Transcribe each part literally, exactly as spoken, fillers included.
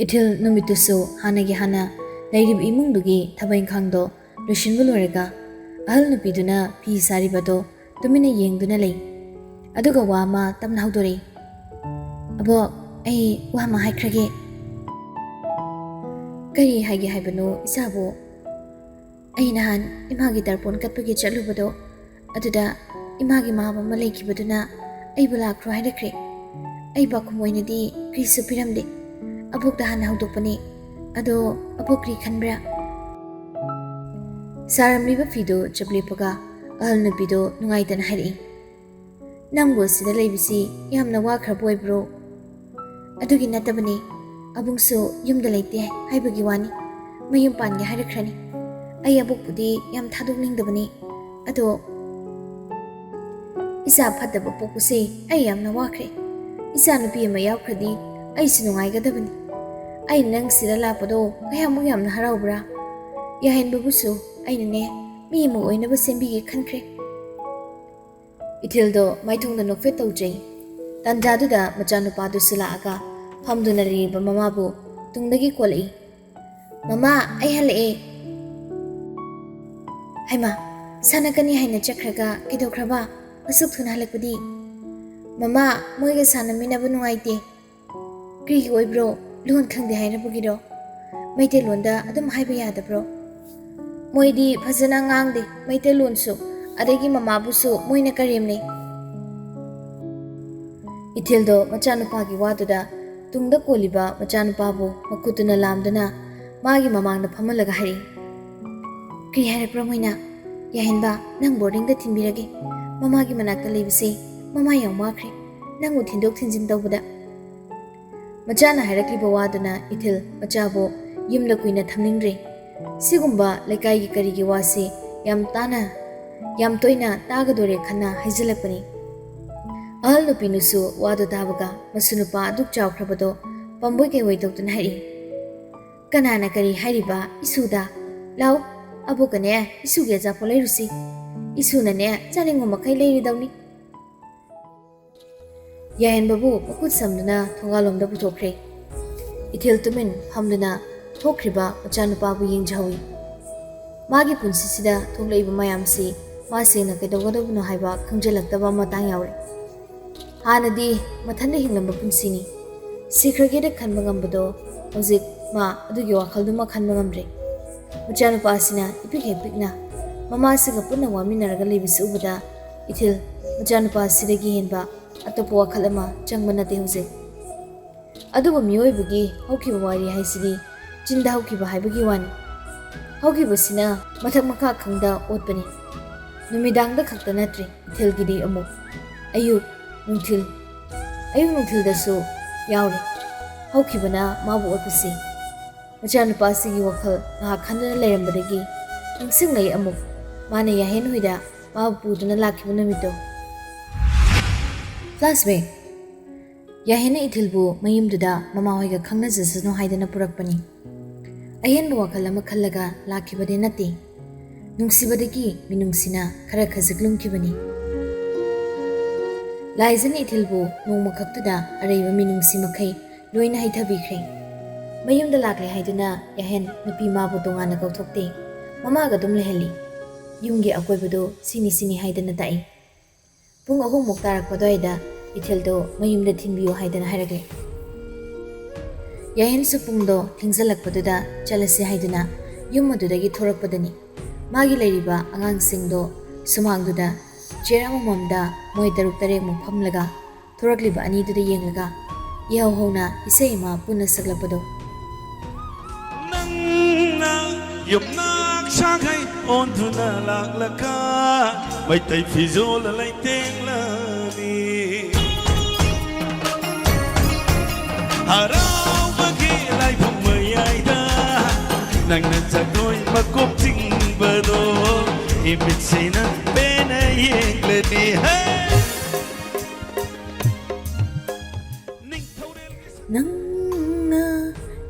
ꯏꯊꯤꯜ ꯅꯨꯃꯤꯠꯇꯨꯁꯨ ꯍꯥꯟꯅꯒꯤ ꯍꯥꯟꯅ ꯂꯩꯔꯤꯕ ꯏꯃꯨꯡꯗꯨꯒꯤ ꯊꯕꯛ ꯏꯪꯈꯥꯡꯗꯣ ꯂꯣꯏꯁꯤꯟꯕ ꯂꯣꯏꯔꯒ ꯑꯍꯜ ꯅꯨꯄꯤꯗꯨꯅ ꯐꯤ ꯁꯥꯔꯤꯕꯗꯣ ꯇꯨꯃꯤꯟꯅ ꯌꯦꯡꯗꯨꯅ ꯂꯩ꯫ ꯑꯗꯨꯒ ꯋꯥ ꯑꯃ ꯇꯞꯅ ꯍꯧꯗꯣꯔꯛꯏ꯫ "ꯑꯕꯣꯛ, ꯑꯩ ꯋꯥ ꯑꯃ ꯍꯥꯏꯈ꯭ꯔꯒꯦ꯫" "ꯀꯔꯤ ꯍꯥꯏꯒꯦ ꯍꯥꯏꯕꯅꯣ ꯏꯆꯥꯕꯨ?" "ꯑꯩ ꯅꯍꯥꯟ ꯏꯃꯥꯒꯤ ꯇꯔꯄꯣꯟ ꯀꯠꯄꯒꯤ ꯆꯠꯂꯨꯕꯗꯣ, ꯑꯗꯨꯗ ꯏꯃꯥꯒꯤ ꯃꯥꯝꯃ ꯑꯃ ꯂꯩꯈꯤꯕꯗꯨꯅ ꯑꯩꯕꯨ ꯂꯥꯛꯈ꯭ꯔꯣ ꯍꯥꯏꯔꯛꯈ꯭ꯔꯦ꯫ ꯑꯩ ꯄꯥꯎꯈꯨꯝ ꯑꯣꯏꯅꯗꯤ ꯀꯔꯤꯁꯨ ꯄꯤꯔꯝꯗꯦ꯫ ꯑꯕꯣꯛꯇ ꯍꯥꯟꯅ ꯍꯧꯗꯣꯛꯄꯅꯦ꯫ ꯑꯗꯣ ꯑꯕꯣꯛ ꯀꯔꯤ ꯈꯟꯕ꯭ꯔꯥ?" ꯁꯥꯔꯝꯂꯤꯕ ꯐꯤꯗꯨ ꯆꯞꯂꯦꯞꯄꯒ ꯑꯍꯜ ꯅꯨꯄꯤꯗꯨ ꯅꯨꯡꯉꯥꯏꯇꯅ ꯍꯥꯏꯔꯛꯏ꯫ "ꯅꯪꯕꯨ ꯑꯁꯤꯗ ꯂꯩꯕꯁꯤ ꯌꯥꯝꯅ ꯋꯥꯈ꯭ꯔꯕ ꯑꯣꯏꯕ꯭ꯔꯣ?" "ꯑꯗꯨꯒꯤ ꯅꯠꯇꯕꯅꯤ, ꯑꯕꯨꯡꯁꯨ ꯌꯨꯝꯗ ꯂꯩꯇꯦ ꯍꯥꯏꯕꯒꯤ ꯋꯥꯅꯤ꯫ ꯃꯌꯨꯝ ꯄꯥꯟꯒꯦ ꯍꯥꯏꯔꯛꯈ꯭ꯔꯅꯤ꯫ ꯑꯩ ꯑꯕꯣꯛꯄꯨꯗꯤ ꯌꯥꯝ ꯊꯥꯗꯣꯛꯅꯤꯡꯗꯕꯅꯤ꯫ ꯑꯗꯣ ꯏꯆꯥ ꯐꯠꯇꯕ ꯄꯣꯛꯄꯁꯦ ꯑꯩ ꯌꯥꯝꯅ ꯋꯥꯈ꯭ꯔꯦ꯫ ꯏꯆꯥ ꯅꯨꯄꯤ ꯑꯃ ꯌꯥꯎꯈ꯭ꯔꯗꯤ ꯑꯩꯁꯨ ꯅꯨꯡꯉꯥꯏꯒꯗꯕꯅꯤ꯫ ꯑꯩꯅ ꯅꯪ ꯁꯤꯗ ꯂꯥꯛꯄꯗꯣ ꯀꯌꯥꯃꯨꯛ ꯌꯥꯝꯅ ꯍꯔꯥꯎꯕ꯭ꯔꯥ? ꯌꯥꯍꯦꯟꯕꯕꯨꯁꯨ ꯑꯩꯅꯅꯦ, ꯃꯤ ꯑꯃ ꯑꯣꯏꯅꯕ ꯁꯦꯝꯕꯤꯒꯦ ꯈꯟꯈ꯭ꯔꯦ꯫" ꯏꯊꯤꯜꯗꯣ ꯃꯥꯏꯊꯣꯡꯗ ꯅꯣꯛꯐꯦꯠ ꯇꯧꯖꯩ꯫ ꯇꯥꯟꯖꯥꯗꯨꯗ ꯃꯆꯥꯅꯨꯄꯥꯗꯨꯁꯨ ꯂꯥꯛꯑꯒ ꯐꯝꯗꯨꯅ ꯂꯩꯔꯤꯕ ꯃꯃꯥꯕꯨ ꯇꯨꯡꯗꯒꯤ ꯀꯣꯜꯂꯛꯏ꯫ "ꯃꯃꯥ, ꯑꯩ ꯍꯜꯂꯛꯑꯦ꯫" "ꯍꯩꯃꯥ, ꯁꯥꯟꯅꯀꯅꯤ ꯍꯥꯏꯅ ꯆꯠꯈ꯭ꯔꯒ ꯀꯩꯗꯧꯈ꯭ꯔꯕ? ꯑꯁꯨꯛ ꯊꯨꯅ ꯍꯜꯂꯛꯄꯗꯤ?" "ꯃꯃꯥ, ꯃꯣꯏꯒ ꯁꯥꯟꯅꯃꯤꯟꯅꯕ ꯅꯨꯡꯉꯥꯏꯇꯦ꯫" "ꯀꯔꯤꯒꯤ ꯑꯣꯏꯕ꯭ꯔꯣ? ꯂꯣꯟ ꯈꯪꯗꯦ ꯍꯥꯏꯔꯕꯒꯤꯔꯣ? ꯃꯩꯇꯩꯂꯣꯟꯗ ꯑꯗꯨꯝ ꯍꯥꯏꯕ ꯌꯥꯗꯕ꯭ꯔꯣ?" "ꯃꯣꯏꯗꯤ ꯐꯖꯅ ꯉꯥꯡꯗꯦ ꯃꯩꯇꯩꯂꯣꯟꯁꯨ, ꯑꯗꯒꯤ ꯃꯃꯥꯕꯨꯁꯨ ꯃꯣꯏꯅ ꯀꯔꯦꯝꯅꯩ꯫" ꯏꯊꯤꯜꯗꯣ ꯃꯆꯥꯅꯨꯄꯥꯒꯤ ꯋꯥꯗꯨꯗ ꯇꯨꯡꯗ ꯀꯣꯜꯂꯤꯕ ꯃꯆꯥꯅꯨꯄꯥꯕꯨ ꯃꯈꯨꯠꯇꯨꯅ ꯂꯥꯝꯗꯨꯅ ꯃꯥꯒꯤ ꯃꯃꯥꯡꯗ ꯐꯝꯍꯜꯂꯒ ꯍꯥꯏꯔꯛꯏ꯫ "ꯀꯔꯤ ꯍꯥꯏꯔꯛꯄ꯭ꯔꯥ ꯃꯣꯏꯅ? ꯌꯥꯍꯦꯟꯕ, ꯅꯪ ꯕꯣꯔꯗꯤꯡꯗ ꯊꯤꯟꯕꯤꯔꯒꯦ꯫ ꯃꯃꯥꯒꯤ ꯃꯅꯥꯛꯇ ꯂꯩꯕꯁꯦ ꯃꯃꯥ ꯌꯥꯝ ꯋꯥꯈ꯭ꯔꯦ, ꯅꯪꯕꯨ ꯊꯤꯟꯗꯣꯛ ꯊꯤꯟꯖꯤꯟ ꯇꯧꯕꯗ꯫" ꯃꯆꯥꯅ ꯍꯥꯏꯔꯛꯂꯤꯕ ꯋꯥꯗꯨꯅ ꯏꯊꯤꯜ ꯃꯆꯥꯕꯨ ꯌꯨꯝꯗ ꯀꯨꯏꯅ ꯊꯝꯅꯤꯡꯗ꯭ꯔꯦ꯫ ꯁꯤꯒꯨꯝꯕ ꯂꯩꯀꯥꯏꯒꯤ ꯀꯔꯤꯒꯤ ꯋꯥꯁꯤ ꯌꯥꯝ ꯇꯥꯅ, ꯌꯥꯝ ꯇꯣꯏꯅ ꯇꯥꯒꯗꯣꯔꯦ ꯈꯟꯅ ꯍꯥꯏꯖꯤꯜꯂꯛꯄꯅꯤ꯫ ꯑꯍꯜ ꯅꯨꯄꯤꯅꯁꯨ ꯋꯥꯗꯨ ꯇꯥꯕꯒ ꯃꯁꯨ ꯅꯨꯄꯥ ꯑꯗꯨꯛ ꯆꯥꯎꯈ꯭ꯔꯕꯗꯣ ꯄꯥꯝꯕꯣꯏ ꯀꯩꯕꯣꯏ ꯇꯧꯗꯨꯅ ꯍꯥꯏꯔꯛꯏ꯫ "ꯀꯅꯥꯅ ꯀꯔꯤ ꯍꯥꯏꯔꯤꯕ ꯏꯁꯨꯗ? ꯂꯥꯎ, ꯑꯕꯣꯛꯀꯅꯦ ꯏꯁꯨꯒꯤ ꯑꯆꯥꯄꯣꯠ ꯂꯩꯔꯨꯁꯤ꯫ ꯏꯁꯨꯅꯅꯦ ꯆꯥꯅꯤꯡꯕ ꯃꯈꯩ ꯂꯩꯔꯨꯗꯧꯅꯤ꯫" ꯌꯥꯍꯦꯟꯕꯕꯨ ꯃꯈꯨꯠ ꯁꯝꯗꯨꯅ ꯊꯣꯡꯒꯥꯜꯂꯣꯝꯗ ꯄꯨꯊꯣꯛꯈ꯭ꯔꯦ꯫ ꯏꯊꯤꯜ ꯇꯨꯃꯤꯟ ꯐꯝꯗꯨꯅ ꯊꯣꯛꯈ꯭ꯔꯤꯕ ꯃꯆꯥꯅꯨꯄꯥꯕꯨ ꯌꯦꯡꯖꯍꯧꯏ꯫ ꯃꯥꯒꯤ ꯄꯨꯟꯁꯤꯁꯤꯗ ꯊꯣꯛꯂꯛꯏꯕ ꯃꯌꯥꯝꯁꯤ ꯃꯥ ꯁꯦꯡꯅ ꯀꯩꯗꯧꯒꯗꯕꯅꯣ ꯍꯥꯏꯕ ꯈꯪꯖꯤꯜꯂꯛꯇꯕ ꯃꯇꯥꯡ ꯌꯥꯎꯔꯦ꯫ ꯍꯥꯟꯅꯗꯤ ꯃꯊꯟꯇ ꯍꯤꯡꯂꯝꯕ ꯄꯨꯟꯁꯤꯅꯤ꯫ ꯁꯤꯈ꯭ꯔꯒꯦꯗ ꯈꯟꯕ ꯉꯝꯕꯗꯣ ꯍꯧꯖꯤꯛ ꯃꯥ ꯑꯗꯨꯒꯤ ꯋꯥꯈꯜꯗꯨꯃ ꯈꯟꯕ ꯉꯝꯗ꯭ꯔꯦ꯫ ꯃꯆꯥꯅꯨꯄꯥ ꯑꯁꯤꯅ ꯏꯄꯤꯛ ꯍꯦꯛ ꯄꯤꯛꯅ ꯃꯃꯥꯁꯤꯒ ꯄꯨꯟꯅ ꯋꯥꯃꯤꯟꯅꯔꯒ ꯂꯩꯕꯁꯤ ꯎꯕꯗ ꯏꯊꯤꯜ ꯃꯆꯥꯅꯨꯄꯥ ꯑꯁꯤꯗꯒꯤ ꯍꯦꯟꯕ ꯑꯇꯣꯞꯄ ꯋꯥꯈꯜ ꯑꯃ ꯆꯪꯕ ꯅꯠꯇꯦ ꯍꯧꯖꯤꯛ꯫ ꯑꯗꯨꯕꯨ ꯃꯤꯑꯣꯏꯕꯒꯤ ꯍꯧꯈꯤꯕ ꯋꯥꯔꯤ ꯍꯥꯏꯁꯤꯗꯤ ꯆꯤꯟꯗ ꯍꯧꯈꯤꯕ ꯍꯥꯏꯕꯒꯤ ꯋꯥꯅꯤ꯫ ꯍꯧꯈꯤꯕꯁꯤꯅ ꯃꯊꯛ ꯃꯈꯥ ꯈꯪꯗ ꯑꯣꯠꯄꯅꯤ꯫ ꯅꯨꯃꯤꯗꯥꯡꯗ ꯈꯛꯇ ꯅꯠꯇ꯭ꯔꯦ ꯏꯊꯤꯜꯒꯤꯗꯤ ꯑꯃꯨꯛ꯫ ꯑꯌꯨꯛ, ꯅꯨꯡꯊꯤꯜ, ꯑꯌꯨꯛ ꯅꯨꯡꯊꯤꯜꯗꯁꯨ ꯌꯥꯎꯔꯦ ꯍꯧꯈꯤꯕꯅ ꯃꯥꯕꯨ ꯑꯣꯠꯄꯁꯤ꯫ ꯃꯆꯥꯅꯨꯄꯥ ꯑꯁꯤꯒꯤ ꯋꯥꯈꯜ ꯉꯥꯏꯍꯥꯛ ꯈꯟꯗꯨꯅ ꯂꯩꯔꯝꯕꯗꯒꯤ ꯅꯤꯡꯁꯤꯡꯂꯛꯏ ꯑꯃꯨꯛ ꯃꯥꯅ ꯌꯥꯍꯦꯟ ꯍꯣꯏꯗ ꯃꯥꯕꯨ ꯄꯨꯗꯨꯅ ꯂꯥꯛꯈꯤꯕ ꯅꯨꯃꯤꯠꯇꯣ꯫ Flashback꯫ ꯌꯥꯍꯦꯟꯅ ꯏꯊꯤꯜꯕꯨ ꯃꯌꯨꯝꯗꯨꯗ ꯃꯃꯥꯍꯣꯏꯒ ꯈꯪꯅꯖꯁꯅꯨ ꯍꯥꯏꯗꯅ ꯄꯨꯔꯛꯄꯅꯤ꯫ ꯑꯍꯦꯟꯕ ꯋꯥꯈꯜ ꯑꯃ ꯈꯜꯂꯒ ꯂꯥꯛꯈꯤꯕꯗꯤ ꯅꯠꯇꯦ꯫ ꯅꯨꯡꯁꯤꯕꯗꯒꯤ ꯃꯤꯅꯨꯡꯁꯤꯅ ꯈꯔ ꯈꯖꯤꯛ ꯂꯨꯝꯈꯤꯕꯅꯤ꯫ ꯂꯥꯏꯖꯅ ꯏꯊꯤꯜꯕꯨ ꯅꯣꯡꯃꯈꯛꯇꯨꯗ ꯑꯔꯩꯕ ꯃꯤꯅꯨꯡꯁꯤ ꯃꯈꯩ ꯂꯣꯏꯅ ꯍꯩꯊꯕꯤꯈ꯭ꯔꯦ꯫ ꯃꯌꯨꯝꯗ ꯂꯥꯛꯂꯦ ꯍꯥꯏꯗꯨꯅ ꯌꯥꯍꯦꯟ ꯅꯨꯄꯤ ꯃꯥꯕꯨ ꯇꯣꯉꯥꯟꯅ ꯀꯧꯊꯣꯛꯇꯦ꯫ ꯃꯃꯥꯒ ꯑꯗꯨꯝ ꯂꯩꯍꯜꯂꯤ꯫ ꯌꯨꯝꯒꯤ ꯑꯀꯣꯏꯕꯗꯨ ꯁꯤꯅꯤ ꯁꯤꯅꯤ ꯍꯥꯏꯗꯅ ꯇꯥꯛꯏ꯫ ꯄꯨꯡ ꯑꯍꯨꯝꯃꯨꯛ ꯇꯥꯔꯛꯄ ꯑꯗꯨꯋꯥꯏꯗ ꯏꯊꯤꯜꯗꯣ ꯃꯌꯨꯝꯗ ꯊꯤꯟꯕꯤꯌꯨ ꯍꯥꯏꯗꯅ ꯍꯥꯏꯔꯛꯂꯦ꯫ ꯌꯥꯍꯦꯟꯁꯨ ꯄꯨꯡꯗꯣ ꯊꯦꯡꯖꯜꯂꯛꯄꯗꯨꯗ ꯆꯠꯂꯁꯤ ꯍꯥꯏꯗꯨꯅ ꯌꯨꯝ ꯑꯗꯨꯗꯒꯤ ꯊꯣꯔꯛꯄꯗꯅꯤ꯫ ꯃꯥꯒꯤ ꯂꯩꯔꯤꯕ ꯑꯉꯥꯡꯁꯤꯡꯗꯣ ꯁꯨꯃꯥꯡꯗꯨꯗ ꯆꯤꯌꯔ ꯑꯃꯃꯝꯗ ꯃꯣꯏ ꯇꯔꯨꯛ ꯇꯔꯦꯠꯃꯨꯛ ꯐꯝꯂꯒ ꯊꯣꯔꯛꯂꯤꯕ ꯑꯅꯤꯗꯨꯗ ꯌꯦꯡꯂꯒ ꯏꯍꯧ ꯍꯧꯅ ꯏꯁꯩ ꯑꯃ ꯄꯨꯟꯅ ꯁꯛꯂꯛꯄꯗꯣ꯫ ꯅꯪꯅ ꯌꯨꯝꯅꯥꯛ ꯁꯥꯈꯩ ꯑꯣꯟꯗꯨꯅ ꯂꯥꯛꯂꯒ ꯃꯩꯇꯩ ꯐꯤꯖꯣꯜ ꯂꯩꯇꯦꯡꯂꯅꯤ꯫ ꯍꯔꯥꯎꯕꯒꯤ ꯂꯥꯏꯐꯝ ꯃꯌꯥꯏꯗ ꯅꯪꯅ ꯖꯒꯣꯏ ꯃꯀꯣꯛ ꯆꯤꯡꯕꯗꯣ ꯏꯃꯤꯠꯁꯤꯅ ꯄꯦꯟꯅ ꯌꯦꯡꯂꯅꯤ꯫ ꯍꯦ! ꯅꯪꯅ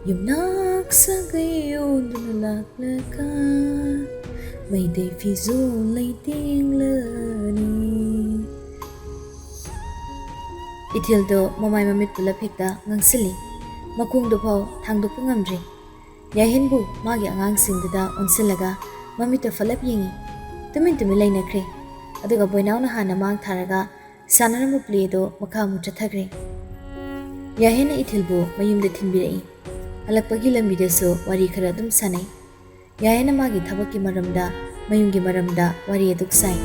ꯌꯨꯝꯅꯥꯛ ꯁꯥꯒꯩ ꯑꯣꯟꯗꯨꯅ ꯂꯥꯛꯂꯒ ꯃꯩꯇꯩ ꯐꯤꯖꯣꯜ ꯂꯩꯇꯦꯡꯂꯅꯤ꯫ ꯏꯊꯤꯜꯗꯣ ꯃꯃꯥꯏ ꯃꯃꯤꯠ ꯄꯨꯂꯞ ꯍꯦꯛꯇ ꯉꯥꯡꯁꯤꯜꯂꯤ꯫ ꯃꯈꯣꯡꯗꯨꯐꯥꯎ ꯊꯥꯡꯗꯣꯛꯄ ꯉꯝꯗ꯭ꯔꯤ꯫ ꯌꯥꯍꯦꯟꯕꯨ ꯃꯥꯒꯤ ꯑꯉꯥꯡꯁꯤꯡꯗꯨꯗ ꯑꯣꯟꯁꯤꯜꯂꯒ ꯃꯃꯤꯠꯇ ꯐꯠꯂꯞ ꯌꯦꯡꯉꯤ꯫ ꯇꯨꯃꯤꯟ ꯇꯨꯃꯤꯟ ꯂꯩꯅꯈ꯭ꯔꯦ꯫ ꯑꯗꯨꯒ ꯕꯣꯏꯅꯥꯎꯅ ꯍꯥꯟꯅ ꯃꯥꯡ ꯊꯥꯔꯒ ꯁꯥꯟꯅꯔꯝꯕ ꯄ꯭ꯂꯦꯗꯣ ꯃꯈꯥ ꯑꯃꯨꯛ ꯆꯠꯊꯈ꯭ꯔꯦ꯫ ꯌꯥꯍꯦꯟꯅ ꯏꯊꯤꯜꯕꯨ ꯃꯌꯨꯝꯗ ꯊꯤꯟꯕꯤꯔꯛꯏ꯫ ꯍꯜꯂꯛꯄꯒꯤ ꯂꯝꯕꯤꯗꯁꯨ ꯋꯥꯔꯤ ꯈꯔ ꯑꯗꯨꯝ ꯁꯥꯟꯅꯩ꯫ ꯌꯥꯍꯦꯟꯅ ꯃꯥꯒꯤ ꯊꯕꯛꯀꯤ ꯃꯔꯝꯗ, ꯃꯌꯨꯝꯒꯤ ꯃꯔꯝꯗ ꯋꯥꯔꯤ ꯑꯗꯨꯛ ꯁꯥꯏ꯫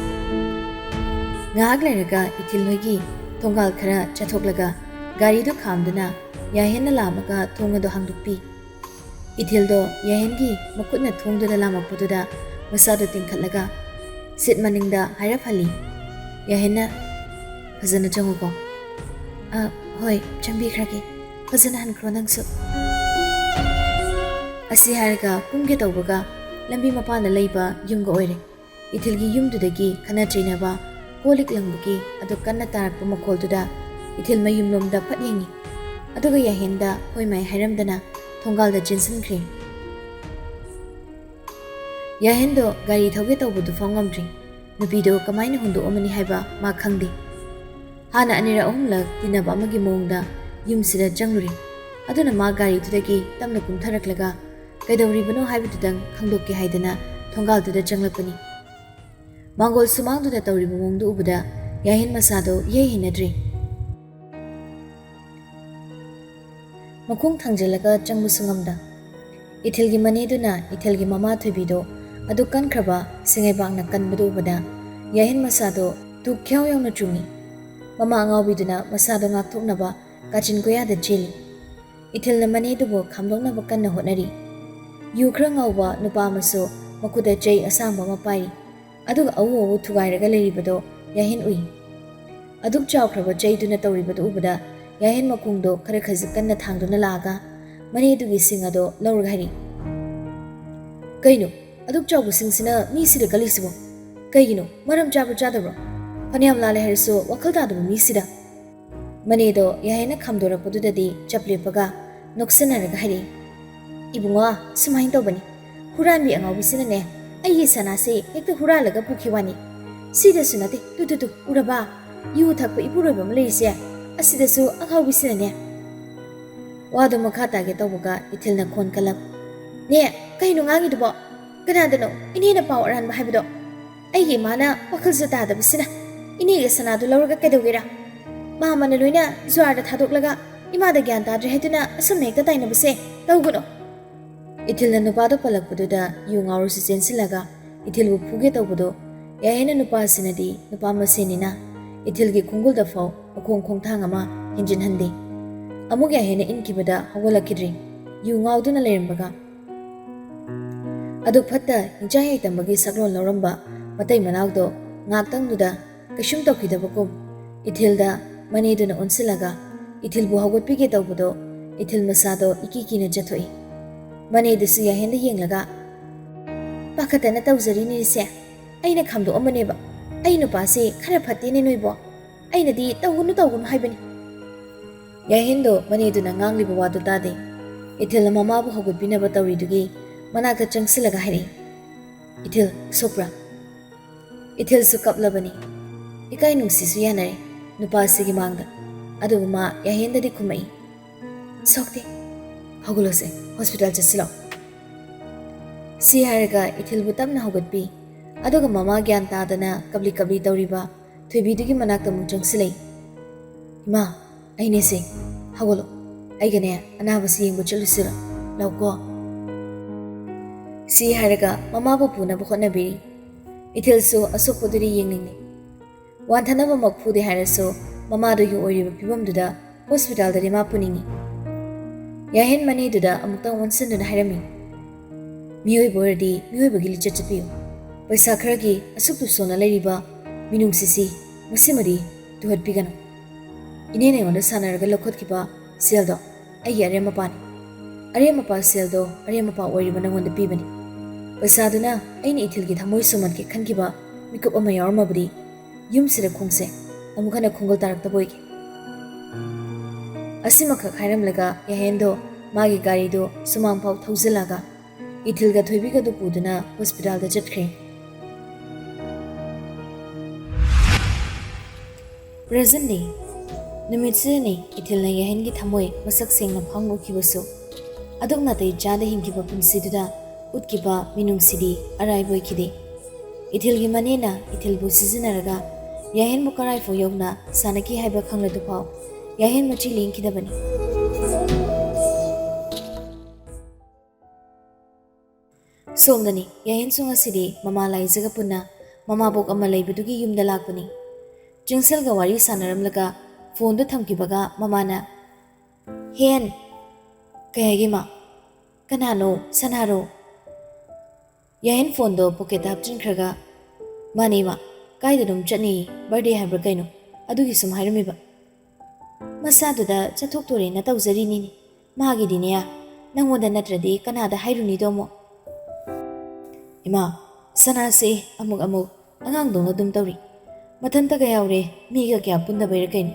ꯉꯥꯏꯍꯥꯛ ꯂꯩꯔꯒ ꯏꯊꯤꯜ ꯍꯣꯏꯒꯤ ꯊꯣꯡꯒꯥꯜ ꯈꯔ ꯆꯠꯊꯣꯛꯂꯒ ꯒꯥꯔꯤꯗꯨ ꯈꯥꯝꯗꯨꯅ ꯌꯥꯍꯦꯟꯅ ꯂꯥꯛꯂꯒ ꯊꯣꯡ ꯑꯗꯨ ꯍꯥꯡꯗꯣꯛꯄꯤ꯫ ꯏꯊꯤꯜꯗꯣ ꯌꯥꯍꯦꯟꯒꯤ ꯃꯈꯨꯠꯅ ꯊꯣꯡꯗꯨꯗ ꯂꯥꯝꯃꯛꯄꯗꯨꯗ ꯃꯁꯥꯗꯣ ꯇꯤꯡꯈꯠꯂꯒ ꯁꯤꯠ ꯃꯅꯤꯡꯗ ꯍꯥꯏꯔꯞ ꯍꯜꯂꯤ꯫ ꯌꯥꯍꯦꯟꯅ, "ꯐꯖꯅ ꯆꯪꯉꯨꯀꯣ꯫" "ꯑ, ꯍꯣꯏ, ꯆꯪꯕꯤꯈ꯭ꯔꯒꯦ꯫ ꯐꯖꯅ ꯍꯟꯈ꯭ꯔꯣ ꯅꯪꯁꯨ꯫" ꯑꯁꯤ ꯍꯥꯏꯔꯒ ꯀꯨꯝꯒꯦ ꯇꯧꯕꯒ ꯂꯝꯕꯤ ꯃꯄꯥꯟꯗ ꯂꯩꯕ ꯌꯨꯝꯒ ꯑꯣꯏꯔꯦ꯫ ꯏꯊꯤꯜꯒꯤ ꯌꯨꯝꯗꯨꯗꯒꯤ ꯈꯠꯅ ꯆꯩꯅꯕ, ꯀꯣꯜ ꯂꯤꯛ ꯂꯪꯕꯒꯤ ꯑꯗꯨ ꯀꯟꯅ ꯇꯥꯔꯛꯄ ꯃꯈꯣꯜꯗꯨꯗ ꯏꯊꯤꯜ ꯃꯌꯨꯝꯂꯣꯝꯗ ꯐꯠ ꯌꯦꯡꯉꯤ꯫ ꯑꯗꯨꯒ ꯌꯥꯍꯦꯟꯗ ꯍꯣꯏ ꯃꯥꯏ ꯍꯥꯏꯔꯝꯗꯅ ꯊꯣꯡꯒꯥꯜꯗ ꯆꯦꯟꯁꯤꯟꯈ꯭ꯔꯦ꯫ ꯌꯥꯍꯦꯟꯗꯣ ꯒꯥꯔꯤ ꯊꯧꯒꯦ ꯇꯧꯕꯗꯨ ꯐꯥꯎ ꯉꯝꯗ꯭ꯔꯤ꯫ ꯅꯨꯄꯤꯗꯣ ꯀꯃꯥꯏꯅ ꯍꯨꯟꯗꯣꯛꯑꯝꯃꯅꯤ ꯍꯥꯏꯕ ꯃꯥ ꯈꯪꯗꯦ꯫ ꯍꯥꯟꯅ ꯑꯅꯤꯔꯛ ꯑꯍꯨꯝꯂꯛ ꯇꯤꯟꯅꯕ ꯑꯃꯒꯤ ꯃꯑꯣꯡꯗ ꯌꯨꯝꯁꯤꯗ ꯆꯪꯂꯨꯔꯦ꯫ ꯑꯗꯨꯅ ꯃꯥ ꯒꯥꯔꯤꯗꯨꯗꯒꯤ ꯇꯞꯅ ꯀꯨꯝꯊꯔꯛꯂꯒ ꯀꯩꯗꯧꯔꯤꯕꯅꯣ ꯍꯥꯏꯕꯗꯨꯗꯪ ꯈꯪꯗꯣꯛꯀꯦ ꯍꯥꯏꯗꯅ ꯊꯣꯡꯒꯥꯜꯗꯨꯗ ꯆꯪꯂꯛꯄꯅꯤ꯫ ꯃꯥꯡꯒꯣꯜ ꯁꯨꯃꯥꯡꯗꯨꯗ ꯇꯧꯔꯤꯕ ꯃꯑꯣꯡꯗꯨ ꯎꯕꯗ ꯌꯥꯍꯦꯟ ꯃꯁꯥꯗꯣ ꯏꯍꯩ ꯍꯩꯅꯗ꯭ꯔꯦ꯫ ꯃꯈꯣꯡ ꯊꯥꯡꯖꯤꯜꯂꯒ ꯆꯪꯕꯁꯨ ꯉꯝꯗ꯫ ꯏꯊꯤꯜꯒꯤ ꯃꯅꯦꯗꯨꯅ ꯏꯊꯤꯜꯒꯤ ꯃꯃꯥ ꯊꯣꯏꯕꯤꯗꯣ ꯑꯗꯨ ꯀꯟꯈ꯭ꯔꯕ ꯁꯤꯡꯉꯩꯕꯥꯛꯅ ꯀꯟꯕꯗꯨ ꯎꯕꯗ ꯌꯥꯍꯦꯟ ꯃꯁꯥꯗꯣ ꯇꯨ ꯈ꯭ꯌꯥꯎ ꯌꯥꯎꯅ ꯆꯨꯡꯉꯤ꯫ ꯃꯃꯥ ꯑꯉꯥꯎꯕꯤꯗꯨꯅ ꯃꯁꯥꯗꯣ ꯉꯥꯛꯊꯣꯛꯅꯕ ꯀꯥꯆꯤꯟ ꯀꯣꯌꯥꯗ ꯆꯦꯜꯂꯤ꯫ ꯏꯊꯤꯜꯅ ꯃꯅꯦꯗꯨꯕꯨ ꯈꯥꯝꯗꯣꯛꯅꯕ ꯀꯟꯅ ꯍꯣꯠꯅꯔꯤ꯫ ꯌꯨ ꯈꯔ ꯉꯥꯎꯕ ꯅꯨꯄꯥ ꯑꯃꯁꯨ ꯃꯈꯨꯠꯇ ꯆꯩ ꯑꯁꯥꯡꯕ ꯑꯃ ꯄꯥꯏꯔꯤ꯫ ꯑꯗꯨꯒ ꯑꯎ ꯑꯎ ꯊꯨꯒꯥꯏꯔꯒ ꯂꯩꯔꯤꯕꯗꯣ ꯌꯥꯍꯦꯟ ꯎꯏ꯫ ꯑꯗꯨꯛ ꯆꯥꯎꯈ꯭ꯔꯕ ꯆꯩꯗꯨꯅ ꯇꯧꯔꯤꯕꯗꯨ ꯎꯕꯗ ꯌꯥꯍꯦꯟ ꯃꯈꯣꯡꯗꯣ ꯈꯔ ꯈꯖꯤꯛ ꯀꯟꯅ ꯊꯥꯡꯗꯨꯅ ꯂꯥꯛꯑꯒ ꯃꯅꯦꯗꯨꯒꯤ ꯁꯤꯡ ꯑꯗꯣ ꯂꯧꯔꯒ ꯍꯥꯏꯔꯤ, "ꯀꯩꯅꯣ ꯑꯗꯨꯛ ꯆꯥꯎꯕ ꯁꯤꯡꯁꯤꯅ ꯃꯤꯁꯤꯗ ꯀꯜꯂꯤꯁꯤꯕꯣ? ꯀꯩꯒꯤꯅꯣ? ꯃꯔꯝ ꯆꯥꯕ꯭ꯔꯣ ꯆꯥꯗꯕ꯭ꯔꯣ? ꯐꯅꯌꯥꯝ ꯂꯥꯜꯂꯦ ꯍꯥꯏꯔꯁꯨ ꯋꯥꯈꯜ ꯇꯥꯗꯕ ꯃꯤꯁꯤꯗ?" ꯃꯅꯦꯗꯣ ꯌꯥꯍꯦꯟꯅ ꯈꯥꯝꯗꯣꯔꯛꯄꯗꯨꯗꯗꯤ ꯆꯞ ꯂꯦꯞꯄꯒ ꯅꯣꯛꯁꯟꯅꯔꯒ ꯍꯥꯏꯔꯛꯏ, "ꯏꯕꯨꯡꯉꯣ, ꯁꯨꯃꯥꯏꯅ ꯇꯧꯕꯅꯤ꯫ ꯍꯨꯔꯥꯟꯕꯤ ꯑꯉꯥꯎꯕꯤꯁꯤꯅꯅꯦ, ꯑꯩꯒꯤ ꯁꯅꯥꯁꯦ ꯍꯦꯛꯇ ꯍꯨꯔꯥꯜꯂꯒ ꯄꯨꯈꯤ ꯋꯥꯅꯤ꯫ ꯁꯤꯗꯁꯨ ꯅꯠꯇꯦ, ꯇꯨ, ꯇꯨ, ꯇꯨ, ꯎꯔꯕ? ꯌꯨ ꯊꯛꯄ ꯏꯄꯨꯔꯣꯏꯕ ꯑꯃ ꯂꯩꯔꯤꯁꯦ, ꯑꯁꯤꯗꯁꯨ ꯑꯉꯥꯎꯕꯤꯁꯤꯅꯅꯦ꯫" ꯋꯥꯗꯨ ꯃꯈꯥ ꯇꯥꯒꯦ ꯇꯧꯕꯒ ꯏꯊꯤꯜꯅ ꯈꯣꯟ ꯀꯜꯂꯛ, "ꯅꯦ, ꯀꯩꯅꯣ ꯉꯥꯡꯉꯤꯗꯨꯕꯣ? ꯀꯅꯥꯗꯅꯣ ꯏꯅꯦꯅ ꯄꯥꯎ ꯑꯔꯥꯟꯕ ꯍꯥꯏꯕꯗꯣ? ꯑꯩꯒꯤ ꯏꯃꯥꯅ ꯋꯥꯈꯜꯁꯨ ꯇꯥꯗꯕꯁꯤꯅ ꯏꯅꯦꯒꯤ ꯁꯅꯥꯗꯨ ꯂꯧꯔꯒ ꯀꯩꯗꯧꯒꯦꯔꯥ? ꯃꯥꯃꯅ ꯂꯣꯏꯅ ꯖꯨꯋꯥꯔꯗ ꯊꯥꯗꯣꯛꯂꯒ ꯏꯃꯥꯗ ꯒ꯭ꯌꯥꯟ ꯇꯥꯗ꯭ꯔꯦ ꯍꯥꯏꯗꯨꯅ ꯑꯁꯨꯝꯅ ꯍꯦꯛꯇ ꯇꯥꯏꯅꯕꯁꯦ ꯇꯧꯒꯅꯨ!" ꯏꯊꯤꯜꯅ ꯅꯨꯄꯥꯗꯣ ꯄꯜꯂꯛꯄꯗꯨꯗ ꯌꯨ ꯉꯥꯎꯔꯁꯨ ꯆꯦꯟꯁꯤꯜꯂꯒ ꯏꯊꯤꯜꯕꯨ ꯐꯨꯒꯦ ꯇꯧꯕꯗꯣ, ꯌꯥꯍꯦꯟꯅ ꯅꯨꯄꯥꯁꯤꯅꯗꯤ ꯅꯨꯄꯥ ꯃꯁꯦꯟꯅꯤꯅ ꯏꯊꯤꯜꯒꯤ ꯈꯣꯡꯒꯨꯜꯗ ꯐꯥꯎ ꯃꯈꯣꯡ ꯈꯣꯡꯊꯥꯡ ꯑꯃ ꯍꯦꯟꯖꯤꯟꯍꯟꯗꯦ꯫ ꯑꯃꯨꯛ ꯌꯥꯍꯦꯟꯅ ꯏꯟꯈꯤꯕꯗ ꯍꯧꯒꯠꯂꯛꯈꯤꯗ꯭ꯔꯤ꯫ ꯌꯨ ꯉꯥꯎꯗꯨꯅ ꯂꯩꯔꯝꯕꯒ꯫ ꯑꯗꯨꯛ ꯐꯠꯇ ꯍꯤꯡꯆꯥꯏ ꯍꯩꯇꯝꯕꯒꯤ ꯁꯛꯂꯣꯟ ꯂꯧꯔꯝꯕ ꯃꯇꯩ ꯃꯅꯥꯎꯗꯣ ꯉꯥꯛꯇꯪꯗꯨꯗ ꯀꯩꯁꯨꯝ ꯇꯧꯈꯤꯗꯕꯒꯨꯝ ꯏꯊꯤꯜꯗ ꯃꯅꯦꯗꯨꯅ ꯑꯣꯟꯁꯤꯜꯂꯒ ꯏꯊꯤꯜꯕꯨ ꯍꯧꯒꯠꯄꯤꯒꯦ ꯇꯧꯕꯗꯣ ꯏꯊꯤꯜ ꯃꯁꯥꯗꯣ ꯏꯀꯤ ꯀꯤꯅ ꯆꯠꯊꯣꯛꯏ꯫ ꯃꯅꯦꯗꯨꯁꯨ ꯌꯥꯍꯦꯟꯗ ꯌꯦꯡꯂꯒ, "ꯄꯥꯈꯠꯇꯅ ꯇꯧꯖꯔꯤꯅꯤꯁꯦ꯫ ꯑꯩꯅ ꯈꯥꯝꯗꯣꯛꯑꯝꯕꯅꯦꯕ꯫ ꯑꯩ ꯅꯨꯄꯥꯁꯦ ꯈꯔ ꯐꯠꯇꯦꯅꯦ ꯅꯣꯏꯕꯣ꯫ ꯑꯩꯅꯗꯤ ꯇꯧꯒꯅꯨ ꯇꯧꯒꯅꯨ ꯍꯥꯏꯕꯅꯤ꯫" ꯌꯥꯍꯦꯟꯗꯣ ꯃꯅꯦꯗꯨꯅ ꯉꯥꯡꯂꯤꯕ ꯋꯥꯗꯨ ꯇꯥꯗꯦ꯫ ꯏꯊꯤꯜꯅ ꯃꯃꯥꯕꯨ ꯍꯧꯒꯠꯄꯤꯅꯕ ꯇꯧꯔꯤꯗꯨꯒꯤ ꯃꯅꯥꯛꯇ ꯆꯪꯁꯤꯜꯂꯒ ꯍꯥꯏꯔꯛꯏ, "ꯏꯊꯤꯜ, ꯁꯣꯛꯄ꯭ꯔꯥ?" ꯏꯊꯤꯜꯁꯨ ꯀꯞꯂꯕꯅꯤ꯫ ꯏꯀꯥꯏ ꯅꯨꯡꯁꯤꯁꯨ ꯌꯥꯅꯔꯦ ꯅꯨꯄꯥꯁꯤꯒꯤ ꯃꯥꯡꯗ꯫ ꯑꯗꯨꯕꯨ ꯃꯥ ꯌꯥꯍꯦꯟꯗꯗꯤ ꯈꯨꯝꯃꯛꯏ, "ꯁꯣꯛꯇꯦ꯫ ꯍꯧꯒꯠꯂꯣꯁꯦ, ꯍꯣꯁꯄꯤꯇꯥꯜ ꯆꯠꯁꯤꯜꯂꯣ꯫" ꯁꯤ ꯍꯥꯏꯔꯒ ꯏꯊꯤꯜꯕꯨ ꯇꯞꯅ ꯍꯧꯒꯠꯄꯤ꯫ ꯑꯗꯨꯒ ꯃꯃꯥ ꯒ꯭ꯌꯥꯟ ꯇꯥꯗꯅ ꯀꯞꯂꯤ ꯀꯞꯂꯤ ꯇꯧꯔꯤꯕ ꯊꯣꯏꯕꯤꯗꯨꯒꯤ ꯃꯅꯥꯛꯇ ꯑꯃꯨꯛ ꯆꯪꯁꯤꯜꯂꯛꯏ꯫ "ꯏꯃꯥ, ꯑꯩꯅꯦꯁꯦ, ꯍꯧꯒꯠꯂꯣ꯫ ꯑꯩꯒꯅꯦ ꯑꯅꯥꯕꯁꯤ ꯌꯦꯡꯕ ꯆꯠꯂꯨꯁꯤꯔꯣ? ꯂꯥꯎꯀꯣ꯫" ꯁꯤ ꯍꯥꯏꯔꯒ ꯃꯃꯥꯕꯨ ꯄꯨꯅꯕ ꯍꯣꯠꯅꯕꯤꯔꯤ꯫ ꯏꯊꯤꯜꯁꯨ ꯑꯁꯣꯛꯄꯗꯨꯗꯤ ꯌꯦꯡꯅꯤꯡꯂꯤ꯫ ꯋꯥꯟꯊꯅꯕꯃꯛ ꯐꯨꯗꯦ ꯍꯥꯏꯔꯁꯨ ꯃꯃꯥꯗꯨꯒꯤ ꯑꯣꯏꯔꯤꯕ ꯐꯤꯕꯝꯗꯨꯗ ꯍꯣꯁꯄꯤꯇꯥꯜꯗꯗꯤ ꯃꯥ ꯄꯨꯅꯤꯡꯏ꯫ ꯌꯥꯍꯦꯟ ꯃꯅꯦꯗꯨꯗ ꯑꯃꯨꯛꯇꯪ ꯑꯣꯟꯁꯤꯟꯗꯨꯅ ꯍꯥꯏꯔꯝꯃꯤ, "ꯃꯤꯑꯣꯏꯕ ꯑꯣꯏꯔꯗꯤ ꯃꯤꯑꯣꯏꯕꯒꯤ ꯂꯤꯆꯠ ꯆꯠꯄꯤꯌꯨ꯫ ꯄꯩꯁꯥ ꯈꯔꯒꯤ ꯑꯁꯨꯛ ꯇꯨꯁꯣꯟꯅ ꯂꯩꯔꯤꯕ ꯃꯤꯅꯨꯡꯁꯤꯁꯤ ꯃꯁꯤꯃꯗꯤ ꯇꯨꯍꯠꯄꯤꯒꯅꯨ꯫ ꯏꯅꯦꯅ ꯑꯩꯉꯣꯟꯗ ꯁꯥꯟꯅꯔꯒ ꯂꯧꯈꯠꯈꯤꯕ ꯁꯦꯜꯗꯣ ꯑꯩꯒꯤ ꯑꯔꯦꯝ ꯑꯄꯥꯅꯤ꯫ ꯑꯔꯦꯝ ꯑꯄꯥ ꯁꯦꯜꯗꯣ ꯑꯔꯦꯝ ꯑꯄꯥ ꯑꯣꯏꯔꯤꯕ ꯅꯉꯣꯟꯗ ꯄꯤꯕꯅꯤ꯫ ꯄꯩꯁꯥꯗꯨꯅ ꯑꯩꯅ ꯏꯊꯤꯜꯒꯤ ꯊꯃꯣꯏ ꯁꯨꯝꯍꯠꯀꯦ ꯈꯟꯈꯤꯕ ꯃꯤꯀꯨꯞ ꯑꯃ ꯌꯥꯎꯔꯝꯃꯕꯗꯤ ꯌꯨꯝꯁꯤꯗ ꯈꯣꯡꯁꯦ ꯑꯃꯨꯛ ꯍꯟꯅ ꯈꯣꯡꯒꯜ ꯇꯥꯔꯛꯇꯕ ꯑꯣꯏꯒꯦ꯫" ꯑꯁꯤꯃꯈꯛ ꯍꯥꯏꯔꯝꯂꯒ ꯌꯥꯍꯦꯟꯗꯣ ꯃꯥꯒꯤ ꯒꯥꯔꯤꯗꯣ ꯁꯨꯃꯥꯡ ꯐꯥꯎ ꯊꯧꯖꯤꯜꯂꯒ ꯏꯊꯤꯜꯒ ꯊꯣꯏꯕꯤꯒꯗꯨ ꯄꯨꯗꯨꯅ ꯍꯣꯁꯄꯤꯇꯥꯜꯗ ꯆꯠꯈ꯭ꯔꯦ꯫ Present day. ꯅꯨꯃꯤꯠꯁꯤꯗꯅꯤ ꯏꯊꯤꯜꯅ ꯌꯥꯍꯦꯟꯒꯤ ꯊꯃꯣꯏ ꯃꯁꯛ ꯁꯦꯡꯅ ꯐꯥꯎꯅ ꯎꯈꯤꯕꯁꯨ꯫ ꯑꯗꯨꯛ ꯅꯥꯇꯩ ꯆꯥꯗ ꯍꯤꯡꯈꯤꯕ ꯄꯨꯟꯁꯤꯗꯨꯗ ꯎꯠꯈꯤꯕ ꯃꯤꯅꯨꯡꯁꯤꯗꯤ ꯑꯔꯥꯏꯕ ꯑꯣꯏꯈꯤꯗꯦ꯫ ꯏꯊꯤꯜꯒꯤ ꯃꯅꯦꯅ ꯏꯊꯤꯜꯕꯨ ꯁꯤꯖꯤꯟꯅꯔꯒ ꯌꯥꯍꯦꯟꯕꯨ ꯀꯔꯥꯏꯐꯥꯎ ꯌꯧꯅ ꯁꯥꯟꯅꯈꯤ ꯍꯥꯏꯕ ꯈꯪꯂꯗꯨꯐꯥꯎ ꯌꯥꯍꯦꯟ ꯃꯆꯤ ꯂꯦꯡꯈꯤꯗꯕꯅꯤ꯫ ꯁꯣꯝꯗꯅꯤ, ꯌꯥꯍꯦꯟꯁꯨ ꯉꯁꯤꯗꯤ ꯃꯃꯥ ꯂꯥꯏꯖꯒ ꯄꯨꯟꯅ ꯃꯃꯥꯕꯣꯛ ꯑꯃ ꯂꯩꯕꯗꯨꯒꯤ ꯌꯨꯝꯗ ꯂꯥꯛꯄꯅꯤ꯫ ꯆꯤꯡꯁꯦꯜꯒ ꯋꯥꯔꯤ ꯁꯥꯟꯅꯔꯝꯂꯒ ꯐꯣꯟꯗꯨ ꯊꯝꯈꯤꯕꯒ ꯃꯃꯥꯅ, "ꯍꯦꯟ!" "ꯀꯩ ꯍꯥꯏꯒꯦ, ꯃꯥ?" "ꯀꯅꯥꯅꯣ? ꯁꯅꯥꯔꯣ?" ꯌꯥꯍꯦꯟ ꯐꯣꯟꯗꯣ ꯄꯣꯀꯦꯠꯇ ꯍꯥꯞꯆꯤꯟꯈ꯭ꯔꯒ, "ꯃꯥꯅꯦ, ꯃꯥ꯫ ꯀꯥꯏꯗꯅꯣꯝ ꯆꯠꯅꯤꯌꯦ, ꯕꯥꯔꯗꯦ ꯍꯥꯏꯕ꯭ꯔꯥ ꯀꯩꯅꯣ, ꯑꯗꯨꯒꯤ ꯁꯨꯝ ꯍꯥꯏꯔꯝꯃꯤꯕ꯫ ꯃꯁꯥꯗꯨꯗ ꯆꯠꯊꯣꯛꯇꯣꯔꯦꯅ ꯇꯧꯖꯔꯤꯅꯤꯅꯦ꯫ ꯃꯥꯒꯤꯗꯤꯅꯦ, ꯅꯪꯉꯣꯟꯗ ꯅꯠꯇ꯭ꯔꯗꯤ ꯀꯅꯥꯗ ꯍꯥꯏꯔꯨꯅꯤꯗꯣ ꯑꯃꯨꯛ?" ꯏꯃꯥ, ꯁꯅꯥꯁꯦ ꯑꯃꯨꯛ ꯑꯃꯨꯛ ꯑꯉꯥꯡꯗꯧꯅ ꯑꯗꯨꯝ ꯇꯧꯔꯤ꯫ ꯃꯊꯟꯇꯒ ꯌꯥꯎꯔꯦ, ꯃꯤꯒ ꯀꯌꯥ ꯄꯨꯟꯗꯕꯩꯔ ꯀꯩꯅꯣ꯫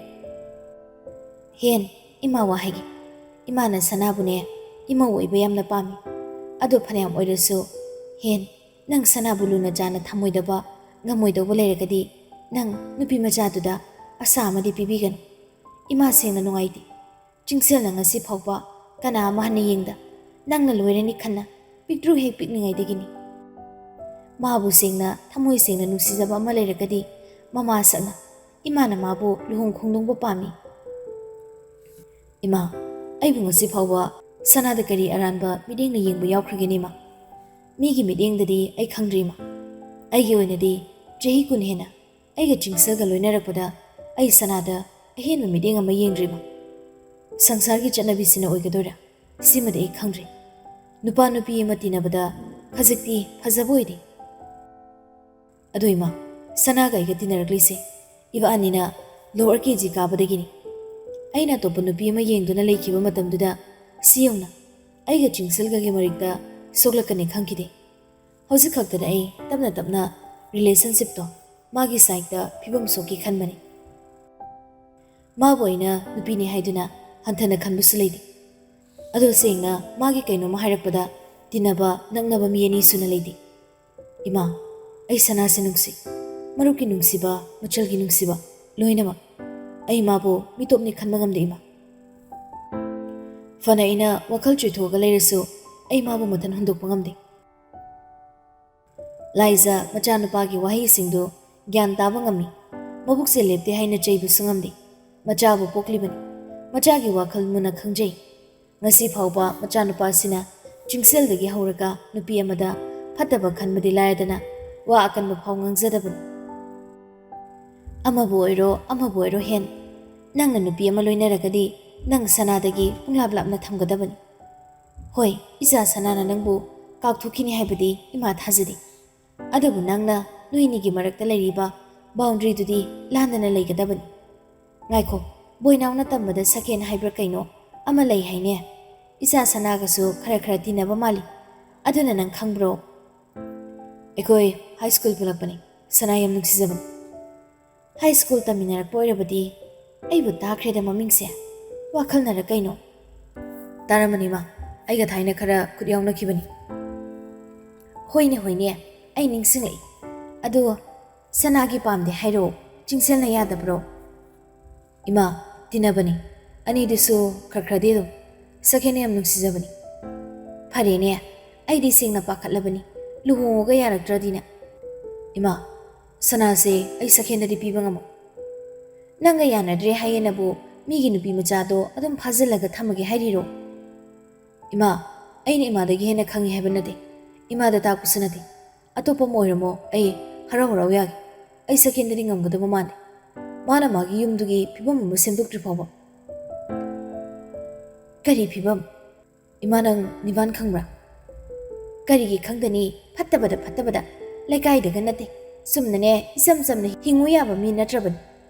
"ꯍꯦꯟ, ꯏꯃꯥ ꯋꯥ ꯍꯥꯏꯒꯦ꯫ ꯏꯃꯥꯅ ꯁꯅꯥꯕꯨꯅꯦ, ꯏꯃꯧ ꯑꯣꯏꯕ ꯌꯥꯝꯅ ꯄꯥꯝꯃꯤ꯫ ꯑꯗꯣ ꯐꯅꯌꯥꯝ ꯑꯣꯏꯔꯁꯨ, ꯍꯦꯟ, ꯅꯪ ꯁꯅꯥꯕꯨ ꯂꯨꯅ ꯆꯥꯅ ꯊꯝꯃꯣꯏꯗꯕ, ꯉꯝꯃꯣꯏꯗꯧꯕ ꯂꯩꯔꯒꯗꯤ, ꯅꯪ ꯅꯨꯄꯤ ꯃꯆꯥꯗꯨꯗ ꯑꯁꯥ ꯑꯃꯗꯤ ꯄꯤꯕꯤꯒꯅꯨ꯫ ꯏꯃꯥ ꯁꯦꯡꯅ ꯅꯨꯡꯉꯥꯏꯇꯦ꯫ ꯆꯤꯡꯁꯦꯜꯅ ꯉꯁꯤ ꯐꯥꯎꯕ ꯀꯅꯥ ꯑꯃ ꯍꯟꯅ ꯌꯦꯡꯗ, ꯅꯪꯅ ꯂꯣꯏꯔꯅꯤ ꯈꯟꯅ ꯄꯤꯛꯇ꯭ꯔꯨ ꯍꯦꯛ ꯄꯤꯛꯂꯤꯉꯩꯗꯒꯤꯅꯤ꯫ ꯃꯥꯕꯨ ꯁꯦꯡꯅ, ꯊꯃꯣꯏ ꯁꯦꯡꯅ ꯅꯨꯡꯁꯤꯖꯕ ꯑꯃ ꯂꯩꯔꯒꯗꯤ, ꯃꯃꯥ ꯁꯛꯅ ꯏꯃꯥꯅ ꯃꯥꯕꯨ ꯂꯨꯍꯣꯡ ꯈꯣꯡꯗꯣꯡꯕ ꯄꯥꯝꯃꯤ꯫" "ꯏꯃꯥ, ꯑꯩꯕꯨ ꯉꯁꯤ ꯐꯥꯎꯕ ꯁꯅꯥꯗ ꯀꯔꯤ ꯑꯔꯥꯟꯕ ꯃꯤꯠꯌꯦꯡꯅ ꯌꯦꯡꯕ ꯌꯥꯎꯈ꯭ꯔꯒꯦꯅꯦ, ꯏꯃꯥ? ꯃꯤꯒꯤ ꯃꯤꯠꯌꯦꯡꯗꯗꯤ ꯑꯩ ꯈꯪꯗ꯭ꯔꯤ, ꯏꯃꯥ꯫ ꯑꯩꯒꯤ ꯑꯣꯏꯅꯗꯤ ꯆꯍꯤ ꯀꯨꯟ ꯍꯦꯟꯅ ꯑꯩꯒ ꯆꯤꯡꯁꯦꯜꯒ ꯂꯣꯏꯅꯔꯛꯄꯗ ꯑꯩ ꯁꯅꯥꯗ ꯑꯍꯦꯟꯕ ꯃꯤꯠꯌꯦꯡ ꯑꯃ ꯌꯦꯡꯗ꯭ꯔꯤꯕ꯫ ꯁꯪꯁꯥꯔꯒꯤ ꯆꯠꯅꯕꯤꯁꯤꯅ ꯑꯣꯏꯒꯗꯣꯏꯔꯥ? ꯁꯤꯃꯗꯤ ꯑꯩ ꯈꯪꯗ꯭ꯔꯦ꯫ ꯅꯨꯄꯥ ꯅꯨꯄꯤ ꯑꯃ ꯇꯤꯟꯅꯕꯗ ꯈꯖꯤꯛꯇꯤ ꯐꯖꯕ ꯑꯣꯏꯗꯦ꯫ ꯑꯗꯣ ꯏꯃꯥ, ꯁꯅꯥꯒ ꯑꯩꯒ ꯇꯤꯟꯅꯔꯛꯂꯤꯁꯦ ꯏꯕꯥꯅꯤꯅ lower K G ꯀꯥꯕꯗꯒꯤꯅꯤ꯫ ꯑꯩꯅ ꯑꯇꯣꯞꯄ ꯅꯨꯄꯤ ꯑꯃ ꯌꯦꯡꯗꯨꯅ ꯂꯩꯈꯤꯕ ꯃꯇꯝꯗꯨꯗ ꯁꯤ ꯌꯧꯅ ꯑꯩꯒ ꯆꯤꯡꯁꯦꯜꯒꯒꯤ ꯃꯔꯛꯇ ꯁꯣꯛꯂꯛꯀꯅꯤ ꯈꯪꯈꯤꯗꯦ꯫ ꯍꯧꯖꯤꯛ ꯈꯛꯇꯗ ꯑꯩ ꯇꯞꯅ ꯇꯞꯅ relationshipꯇꯣ ꯃꯥꯒꯤ sideꯇ ꯐꯤꯕꯝ ꯁꯣꯛꯀꯦ ꯈꯟꯕꯅꯤ꯫ ꯃꯥꯕꯨ ꯑꯩꯅ ꯅꯨꯄꯤꯅꯤ ꯍꯥꯏꯗꯨꯅ ꯍꯟꯊꯅ ꯈꯟꯕꯁꯨ ꯂꯩꯇꯦ꯫ ꯑꯗꯣ ꯁꯦꯡꯅ ꯃꯥꯒꯤ ꯀꯩꯅꯣꯝꯃ ꯍꯥꯏꯔꯛꯄꯗ ꯇꯤꯟꯅꯕ, ꯅꯛꯅꯕ ꯃꯤ ꯑꯅꯤ ꯁꯨꯅ ꯂꯩꯇꯦ꯫ ꯏꯃꯥ, ꯑꯩ ꯁꯅꯥꯁꯦ ꯅꯨꯡꯁꯤ꯫ ꯃꯔꯨꯞꯀꯤ ꯅꯨꯡꯁꯤꯕ, ꯃꯆꯜꯒꯤ ꯅꯨꯡꯁꯤꯕ, ꯂꯣꯏꯅꯃꯛ꯫ ꯑꯩ ꯃꯥꯕꯨ ꯃꯤꯇꯣꯞꯅꯤ ꯈꯟꯕ ꯉꯝꯗꯦ, ꯏꯃꯥ꯫ ꯐꯅ ꯑꯩꯅ ꯋꯥꯈꯜ ꯆꯣꯏꯊꯣꯛꯑꯒ ꯂꯩꯔꯁꯨ, ꯑꯩ ꯃꯥꯕꯨ ꯃꯊꯟ ꯍꯨꯟꯗꯣꯛꯄ ꯉꯝꯗꯦ꯫ ꯂꯥꯏꯖ ꯃꯆꯥꯅꯨꯄꯥꯒꯤ ꯋꯥꯍꯩꯁꯤꯡꯗꯨ ꯒ꯭ꯌꯥꯟ ꯇꯥꯕ ꯉꯝꯃꯤ꯫ ꯃꯕꯨꯛꯁꯦ ꯂꯦꯞꯇꯦ ꯍꯥꯏꯅ ꯆꯩꯕꯁꯨ ꯉꯝꯗꯦ꯫ ꯃꯆꯥꯕꯨ ꯄꯣꯛꯂꯤꯕꯅꯤ꯫ ꯃꯆꯥꯒꯤ ꯋꯥꯈꯜ ꯃꯨꯟꯅ ꯈꯪꯖꯩ꯫ ꯉꯁꯤ ꯐꯥꯎꯕ ꯃꯆꯥꯅꯨꯄꯥꯁꯤꯅ ꯆꯤꯡꯁꯦꯜꯗꯒꯤ ꯍꯧꯔꯒ ꯅꯨꯄꯤ ꯑꯃꯗ ꯐꯠꯇꯕ ꯈꯟꯕꯗꯤ ꯂꯥꯏꯔꯗꯅ, ꯋꯥ ꯑꯀꯟꯕ ꯐꯥꯎ ꯉꯥꯡꯖꯗꯕꯅꯤ꯫ ꯑꯃꯕꯨ ꯑꯣꯏꯔꯣ, ꯑꯃꯕꯨ ꯑꯣꯏꯔꯣ ꯍꯦꯟ, ꯅꯪꯅ ꯅꯨꯄꯤ ꯑꯃ ꯂꯣꯏꯅꯔꯒꯗꯤ ꯅꯪ ꯁꯅꯥꯗꯒꯤ ꯄꯨꯡꯂꯥꯞ ꯂꯥꯞꯅ ꯊꯝꯒꯗꯕꯅꯤ꯫ ꯍꯣꯏ, ꯏꯆꯥ ꯁꯅꯥꯅ ꯅꯪꯕꯨ ꯀꯥꯎꯊꯣꯛꯈꯤꯅꯤ ꯍꯥꯏꯕꯗꯤ ꯏꯃꯥ ꯊꯥꯖꯗꯦ꯫ ꯑꯗꯨꯕꯨ ꯅꯪꯅ ꯅꯣꯏꯅꯤꯒꯤ ꯃꯔꯛꯇ ꯂꯩꯔꯤꯕ ꯕꯥꯎꯟꯗ꯭ꯔꯤꯗꯨꯗꯤ ꯂꯥꯟꯗꯅ ꯂꯩꯒꯗꯕꯅꯤ꯫ ꯉꯥꯏꯈꯣ, ꯕꯣꯏꯅꯥꯎꯅ ꯇꯝꯕꯗ ꯁꯀꯦꯟ ꯍꯥꯏꯕ꯭ꯔꯥ ꯀꯩꯅꯣ ꯑꯃ ꯂꯩ ꯍꯥꯏꯅꯦ꯫ ꯏꯆꯥ ꯁꯅꯥꯒꯁꯨ ꯈꯔ ꯈꯔ ꯇꯤꯟꯅꯕ ꯃꯥꯜꯂꯤ꯫ ꯑꯗꯨꯅ ꯅꯪ ꯈꯪꯕ꯭ꯔꯣ? ꯑꯩꯈꯣꯏ ꯍꯥꯏ ꯁ꯭ꯀꯨꯜ ꯄꯨꯜꯂꯛꯄꯅꯤ꯫ ꯁꯅꯥ ꯌꯥꯝ ꯅꯨꯡꯁꯤꯖꯕꯅꯤ꯫ ꯍꯥꯏ ꯁ꯭ꯀꯨꯜ ꯇꯝꯃꯤꯟꯅꯔꯛꯄ ꯑꯣꯏꯔꯕꯗꯤ ꯑꯩꯕꯨ ꯇꯥꯈ꯭ꯔꯦꯗ ꯃꯃꯤꯡꯁꯦ꯫ ꯋꯥꯈꯜꯅꯔ ꯀꯩꯅꯣ? ꯇꯥꯔꯝꯃꯅꯤ ꯃꯥ, ꯑꯩꯒ ꯊꯥꯏꯅ ꯈꯔ ꯈꯨꯠ ꯌꯥꯎꯅꯈꯤꯕꯅꯤ꯫ ꯍꯣꯏꯅꯦ, ꯍꯣꯏꯅꯦ, ꯑꯩ ꯅꯤꯡꯁꯤꯡꯂꯛꯏ꯫ ꯑꯗꯣ ꯁꯅꯥꯒꯤ ꯄꯥꯝꯗꯦ ꯍꯥꯏꯔꯣ? ꯆꯤꯡꯁꯦꯜꯅ ꯌꯥꯗꯕ꯭ꯔꯣ? ꯏꯃꯥ, ꯇꯤꯟꯅꯕꯅꯤ꯫ ꯑꯅꯤꯗꯨꯁꯨ ꯈꯔ ꯈꯔꯗꯤ ꯑꯗꯨꯝ꯫ ꯁꯈꯦꯅ ꯌꯥꯝ ꯅꯨꯡꯁꯤꯖꯕꯅꯤ꯫ ꯐꯔꯦꯅꯦ, ꯑꯩꯗꯤ ꯁꯦꯡꯅ ꯄꯥꯈꯠꯂꯕꯅꯤ, ꯂꯨꯍꯣꯡꯉꯒ ꯌꯥꯔꯛꯇ꯭ꯔꯗꯤꯅ꯫ ꯏꯃꯥ, ꯁꯅꯥꯁꯦ ꯑꯩ ꯁꯈꯦꯟꯗꯗꯤ ꯄꯤꯕ ꯉꯝꯃꯣꯏ꯫ ꯅꯪꯒ ꯌꯥꯅꯗ꯭ꯔꯦ ꯍꯥꯏꯌꯦꯅꯕꯨ ꯃꯤꯒꯤ ꯅꯨꯄꯤ ꯃꯆꯥꯗꯣ ꯑꯗꯨꯝ ꯐꯥꯖꯤꯜꯂꯒ ꯊꯝꯃꯒꯦ ꯍꯥꯏꯔꯤꯔꯣ? ꯏꯃꯥ, ꯑꯩꯅ ꯏꯃꯥꯗꯒꯤ ꯍꯦꯟꯅ ꯈꯪꯉꯤ ꯍꯥꯏꯕ ꯅꯠꯇꯦ꯫ ꯏꯃꯥꯗ ꯇꯥꯛꯄꯁꯨ ꯅꯠꯇꯦ꯫ ꯑꯇꯣꯞꯄ ꯑꯃ ꯑꯣꯏꯔꯝꯃꯣ, ꯑꯩ ꯍꯔꯥꯎ ꯍꯔꯥꯎ ꯌꯥꯒꯦ꯫ ꯑꯩ ꯁꯈꯦꯟꯗꯗꯤ ꯉꯝꯒꯗꯕ ꯃꯥꯟꯗꯦ꯫ ꯃꯥꯅ ꯃꯥꯒꯤ ꯌꯨꯝꯗꯨꯒꯤ ꯐꯤꯕꯝ ꯑꯃ ꯁꯦꯝꯗꯣꯛꯇ꯭ꯔꯤ ꯐꯥꯎꯕ꯫ ꯀꯔꯤ ꯐꯤꯕꯝ? ꯏꯃꯥ, ꯅꯪ ꯅꯤꯕꯥꯟ ꯈꯪꯕ꯭ꯔꯥ? ꯀꯔꯤꯒꯤ ꯈꯪꯗꯅꯤ? ꯐꯠꯇꯕꯗ ꯐꯠꯇꯕꯗ꯫ ꯂꯩꯀꯥꯏꯗꯒ ꯅꯠꯇꯦ꯫ ꯆꯨꯝꯅꯅꯦ, ꯏꯆꯝ ꯆꯝꯅ ꯍꯤꯡꯉꯨ ꯌꯥꯕ ꯃꯤ ꯅꯠꯇ꯭ꯔꯕꯅꯤ꯫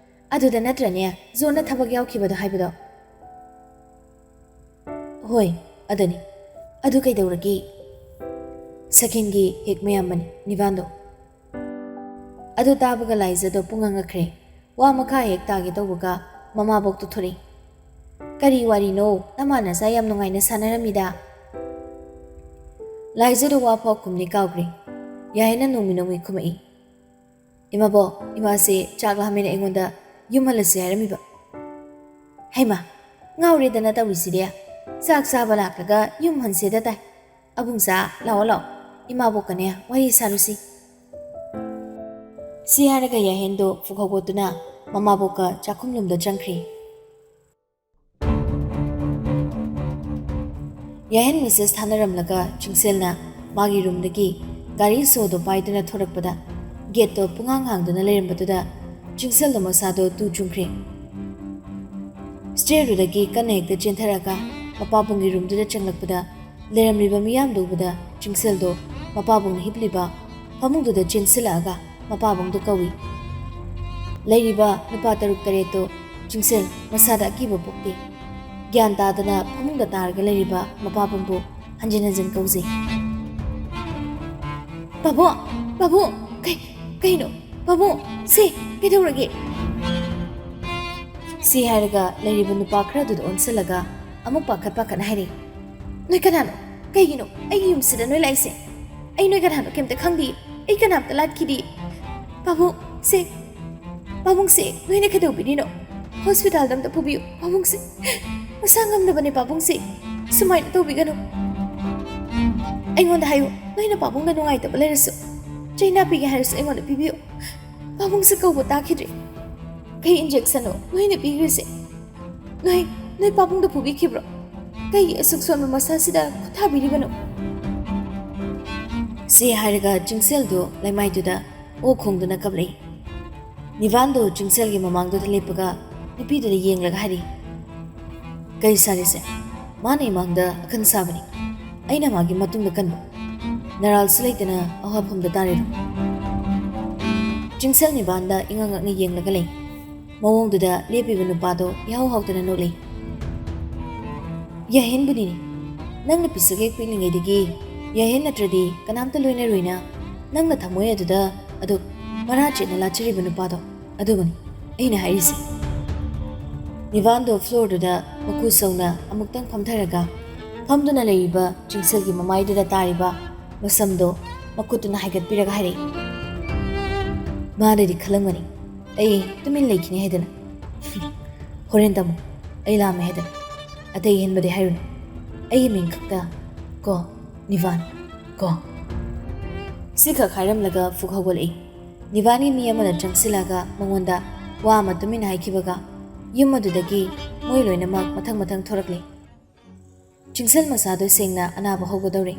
ꯑꯗꯨꯗ ꯅꯠꯇ꯭ꯔꯅꯦ ꯖꯣꯟꯅ ꯊꯕꯛ ꯌꯥꯎꯈꯤꯕꯗꯣ ꯍꯥꯏꯕꯗꯣ? ꯍꯣꯏ, ꯑꯗꯨꯅꯤ꯫ ꯑꯗꯨ ꯀꯩꯗꯧꯔꯒꯦ? ꯁꯈꯦꯟꯒꯤ ꯍꯦꯛ ꯃꯌꯥꯝꯕꯅꯤ, ꯅꯤꯕꯥꯟꯗꯣ꯫ ꯑꯗꯨ ꯇꯥꯕꯒ ꯂꯥꯏꯖꯗꯣ ꯄꯨꯡꯉꯛ ꯉꯛꯈ꯭ꯔꯦ꯫ ꯋꯥ ꯃꯈꯥ ꯍꯦꯛ ꯇꯥꯒꯦ ꯇꯧꯕꯒ ꯃꯃꯥꯕꯣꯛꯇꯨ ꯊꯣꯔꯛꯏ꯫ "ꯀꯔꯤ ꯋꯥꯔꯤꯅꯣ? ꯅꯃꯥ ꯅꯆꯥ ꯌꯥꯝ ꯅꯨꯡꯉꯥꯏꯅ ꯁꯥꯟꯅꯔꯝꯃꯤꯗ?" ꯂꯥꯏꯖꯗꯣ ꯋꯥ ꯐꯥꯎ ꯈꯨꯝꯅꯤ ꯀꯥꯎꯈ꯭ꯔꯦ꯫ ꯌꯥꯏꯅ ꯅꯣꯡꯃꯤ ꯅꯣꯡꯃꯤ ꯈꯨꯝꯃꯛꯏ꯫ "ꯏꯃꯥꯕꯣꯛ, ꯏꯃꯥꯁꯦ ꯆꯥꯛ ꯂꯥꯝꯃꯦꯅ ꯑꯩꯉꯣꯟꯗ ꯌꯨꯝ ꯍꯜꯂꯁꯦ ꯍꯥꯏꯔꯝꯃꯤꯕ꯫ ꯍꯩꯃꯥ, ꯉꯥꯎꯔꯦꯗꯅ ꯇꯧꯔꯤꯁꯤꯗꯤ꯫ ꯆꯥꯛ ꯆꯥꯕ ꯂꯥꯛꯂꯒ ꯌꯨꯝ ꯍꯟꯁꯦꯗ ꯇꯥꯏ꯫ ꯑꯕꯨꯡꯆꯥ, ꯂꯥꯛꯑꯣ ꯂꯥꯛꯑꯣ, ꯏꯃꯥꯕꯣꯛꯀꯅꯦ ꯋꯥꯔꯤ ꯁꯥꯔꯨꯁꯤ꯫ ꯁꯤ ꯍꯥꯏꯔꯒ ꯌꯥꯍꯦꯟꯗꯣ ꯐꯨꯛ ꯍꯧꯒꯠꯇꯨꯅ ꯃꯃꯥꯕꯣꯛꯀ ꯆꯥꯛꯈꯨꯝꯂꯣꯝꯗ ꯆꯪꯈ꯭ꯔꯦ꯫ ꯌꯥꯍꯦꯟ ꯃꯦꯁꯦꯖ ꯊꯥꯅꯔꯝꯂꯒ ꯆꯤꯡꯁꯦꯜꯅ ꯃꯥꯒꯤ ꯔꯨꯝꯗꯒꯤ ꯒꯥꯔꯤ ꯁꯣꯗꯣ ꯄꯥꯏꯗꯨꯅ ꯊꯣꯔꯛꯄꯗ ꯒꯦꯠꯇꯣ ꯄꯨꯡꯍꯥꯡ ꯍꯥꯡꯗꯨꯅ ꯂꯩꯔꯝꯕꯗꯨꯗ ꯆꯤꯡꯁꯦꯜꯗꯣ ꯃꯁꯥꯗꯣ ꯇꯨ ꯆꯨꯡꯈ꯭ꯔꯦ꯫ ꯁ꯭ꯇꯦꯌꯔꯗꯨꯗꯒꯤ ꯀꯟꯅ ꯍꯦꯛꯇ ꯆꯦꯟꯊꯔꯛꯑꯒ ꯃꯄꯥꯕꯨꯡꯒꯤ ꯔꯨꯝꯗꯨꯗ ꯆꯪꯂꯛꯄꯗ ꯂꯩꯔꯝꯂꯤꯕ ꯃꯤꯌꯥꯝꯗꯨ ꯎꯕꯗ ꯆꯤꯡꯁꯦꯜꯗꯣ ꯃꯄꯥꯕꯨꯡꯅ ꯍꯤꯞꯂꯤꯕ ꯐꯃꯨꯡꯗꯨꯗ ꯆꯦꯟꯁꯤꯜꯂꯛꯑꯒ ꯃꯄꯥꯕꯨꯡꯗꯨ ꯀꯧꯏ꯫ ꯂꯩꯔꯤꯕ ꯅꯨꯄꯥ ꯇꯔꯨꯛ ꯇꯔꯦꯠꯇꯨ ꯆꯤꯡꯁꯦꯜ ꯃꯁꯥꯗ ꯑꯀꯤꯕ ꯄꯣꯛꯇꯦ꯫ ꯒ꯭ꯌꯥꯟ ꯇꯥꯗꯅ ꯐꯃꯨꯡꯗ ꯇꯥꯔꯒ ꯂꯩꯔꯤꯕ ꯃꯄꯥꯕꯨꯡꯕꯨ ꯍꯟꯖꯤꯟ ꯍꯟꯖꯤꯟ ꯀꯧꯖꯩ꯫ "ꯄꯥꯕꯨꯡ! ꯄꯥꯕꯨꯡ! ꯀꯩ-, ꯀꯩꯅꯣ? ꯄꯥꯕꯨꯡ! ꯁꯦ, ꯀꯩꯗꯧꯔꯒꯦ?" ꯁꯤ ꯍꯥꯏꯔꯒ ꯂꯩꯔꯤꯕ ꯅꯨꯄꯥ ꯈꯔꯗꯨꯗ ꯑꯣꯟꯁꯤꯜꯂꯒ ꯑꯃꯨꯛ ꯄꯥꯈꯠ ꯄꯥꯈꯠꯅ ꯍꯥꯏꯔꯛꯏ, "ꯅꯣꯏ ꯀꯅꯥꯅꯣ? ꯀꯩꯒꯤꯅꯣ ꯑꯩꯒꯤ ꯌꯨꯝꯁꯤꯗ ꯅꯣꯏ ꯂꯥꯛꯏꯁꯦ? ꯑꯩ ꯅꯣꯏ ꯀꯅꯥꯅꯣ ꯀꯩꯝꯇ ꯈꯪꯗꯦ꯫ ꯑꯩ ꯀꯅꯥꯝꯇ ꯂꯥꯠꯈꯤꯗꯦ꯫ ꯄꯥꯕꯨꯡ, ꯁꯦ, ꯄꯥꯕꯨꯡꯁꯦ ꯅꯣꯏꯅ ꯀꯩꯗꯧꯕꯤꯔꯤꯅꯣ? ꯍꯣꯁꯄꯤꯇꯥꯜꯗ ꯑꯝꯇ ꯄꯨꯕꯤꯌꯨ꯫ ꯄꯥꯕꯨꯡꯁꯦ ꯃꯁꯥ ꯉꯝꯗꯕꯅꯦ꯫ ꯄꯥꯕꯨꯡꯁꯦ ꯁꯨꯃꯥꯏꯅ ꯇꯧꯕꯤꯒꯅꯨ꯫ ꯑꯩꯉꯣꯟꯗ ꯍꯥꯏꯌꯨ, ꯅꯣꯏꯅ ꯄꯥꯕꯨꯡꯗ ꯅꯨꯡꯉꯥꯏꯇꯕ ꯂꯩꯔꯁꯨ, ꯆꯩꯅꯥ ꯄꯤꯒꯦ ꯍꯥꯏꯔꯁꯨ ꯑꯩꯉꯣꯟꯗ ꯄꯤꯕꯤꯌꯨ꯫ ꯄꯥꯕꯨꯡꯁꯦ ꯀꯧꯕ ꯇꯥꯈꯤꯗ꯭ꯔꯦ꯫ ꯀꯩ ꯏꯟꯖꯦꯛꯁꯟꯅꯣ ꯅꯣꯏꯅ ꯄꯤꯈ꯭ꯔꯤꯁꯦ? ꯅꯣꯏ, ꯅꯣꯏ ꯄꯥꯕꯨꯡꯗ ꯐꯨꯕꯤꯈꯤꯕ꯭ꯔꯣ? ꯀꯩꯒꯤ ꯑꯁꯨꯛ ꯁꯣꯟꯕ ꯃꯁꯥꯁꯤꯗ ꯈꯨꯠ ꯊꯥꯕꯤꯔꯤꯕꯅꯣ?" ꯁꯤ ꯍꯥꯏꯔꯒ ꯆꯤꯡꯁꯦꯜꯗꯨ ꯂꯩꯃꯥꯏꯗꯨꯗ ꯑꯣꯛ ꯈꯣꯡꯗꯨꯅ ꯀꯞꯂꯛꯏ꯫ ꯅꯤꯕꯥꯟꯗꯣ ꯆꯤꯡꯁꯦꯜꯒꯤ ꯃꯃꯥꯡꯗꯨꯗ ꯂꯦꯞꯄꯒ ꯅꯨꯄꯤꯗꯨꯗ ꯌꯦꯡꯂꯒ ꯍꯥꯏꯔꯤ, "ꯀꯩ ꯁꯥꯔꯤꯁꯦ? ꯃꯥꯅ ꯏꯃꯥꯡꯗ ꯑꯀꯟ ꯁꯥꯕꯅꯤ꯫ ꯑꯩꯅ ꯃꯥꯒꯤ ꯃꯇꯨꯡꯗ ꯀꯟꯕ꯫ ꯅꯔꯥꯜꯁꯨ ꯂꯩꯇꯅ ꯑꯋꯥꯐꯝꯗ ꯇꯥꯔꯤꯔꯣ?" ꯆꯤꯡꯁꯦꯜ ꯅꯤꯕꯥꯟꯗ ꯏꯉꯛ ꯉꯛꯅ ꯌꯦꯡꯂꯒ ꯂꯩ꯫ ꯃꯑꯣꯡꯗꯨꯗ ꯂꯦꯞꯄꯤꯕ ꯅꯨꯄꯥꯗꯣ ꯏꯍꯥꯎ ꯍꯥꯎꯇꯅ ꯅꯣꯛꯂꯤ꯫ "ꯌꯥꯍꯦꯟꯕꯨꯅꯤꯅꯦ꯫ ꯅꯪꯅ ꯄꯤꯁꯛ ꯍꯦꯛ ꯄꯤꯛꯂꯤꯉꯩꯗꯒꯤ ꯌꯥꯍꯦꯟ ꯅꯠꯇ꯭ꯔꯗꯤ ꯀꯅꯥꯝꯇ ꯂꯣꯏꯅꯔꯣꯏꯅ ꯅꯪꯅ ꯊꯃꯣꯏ ꯑꯗꯨꯗ ꯑꯗꯨꯛ ꯃꯔꯥ ꯆꯦꯠꯅ ꯂꯥꯠꯆꯔꯤꯕ ꯅꯨꯄꯥꯗꯣ ꯑꯗꯨꯕꯨꯅꯤ ꯑꯩꯅ ꯍꯥꯏꯔꯤꯁꯦ꯫" ꯅꯤꯕꯥꯟꯗꯣ ꯐ꯭ꯂꯣꯔꯗꯨꯗ ꯃꯀꯨ ꯁꯧꯅ ꯑꯃꯨꯛꯇꯪ ꯐꯝꯊꯔꯒ ꯐꯝꯗꯨꯅ ꯂꯩꯔꯤꯕ ꯆꯤꯡꯁꯦꯜꯒꯤ ꯃꯃꯥꯏꯗꯨꯗ ꯇꯥꯔꯤꯕ ꯃꯁꯝꯗꯣ ꯃꯈꯨꯠꯇꯨꯅ ꯍꯥꯏꯒꯠꯄꯤꯔꯒ ꯍꯥꯏꯔꯛꯏ, "ꯃꯥꯅꯗꯤ ꯈꯜꯂꯝꯒꯅꯤ ꯑꯩ ꯇꯨꯃꯤꯟ ꯂꯩꯈꯤꯅꯤ ꯍꯥꯏꯗꯅ꯫ ꯍꯣꯔꯦꯟ ꯇꯥꯃꯣ, ꯑꯩ ꯂꯥꯝꯃꯦ ꯍꯥꯏꯗꯅ꯫ ꯑꯇꯩ ꯍꯦꯟꯕꯗꯤ ꯍꯥꯏꯔꯨꯅꯨ꯫ ꯑꯩꯒꯤ ꯃꯤꯡ ꯈꯛꯇ ꯀꯣ, ꯅꯤꯕꯥꯟ ꯀꯣ꯫ ꯁꯤꯈꯛ ꯍꯥꯏꯔꯝꯂꯒ ꯐꯨꯛ ꯍꯧꯒꯠꯂꯛꯏ꯫ ꯅꯤꯕꯥꯟꯒꯤ ꯃꯤ ꯑꯃꯅ ꯆꯪꯁꯤꯜꯂꯒ ꯃꯉꯣꯟꯗ ꯋꯥ ꯑꯃ ꯇꯨꯃꯤꯟꯅ ꯍꯥꯏꯈꯤꯕꯒ ꯌꯨꯝ ꯑꯗꯨꯗꯒꯤ ꯃꯣꯏ ꯂꯣꯏꯅꯃꯛ ꯃꯊꯪ ꯃꯊꯪ ꯊꯣꯔꯛꯂꯤ꯫ ꯆꯤꯡꯁꯤꯜ ꯃꯆꯥꯗꯣ ꯁꯦꯡꯅ ꯑꯅꯥꯕ ꯍꯧꯒꯗꯧꯔꯦ꯫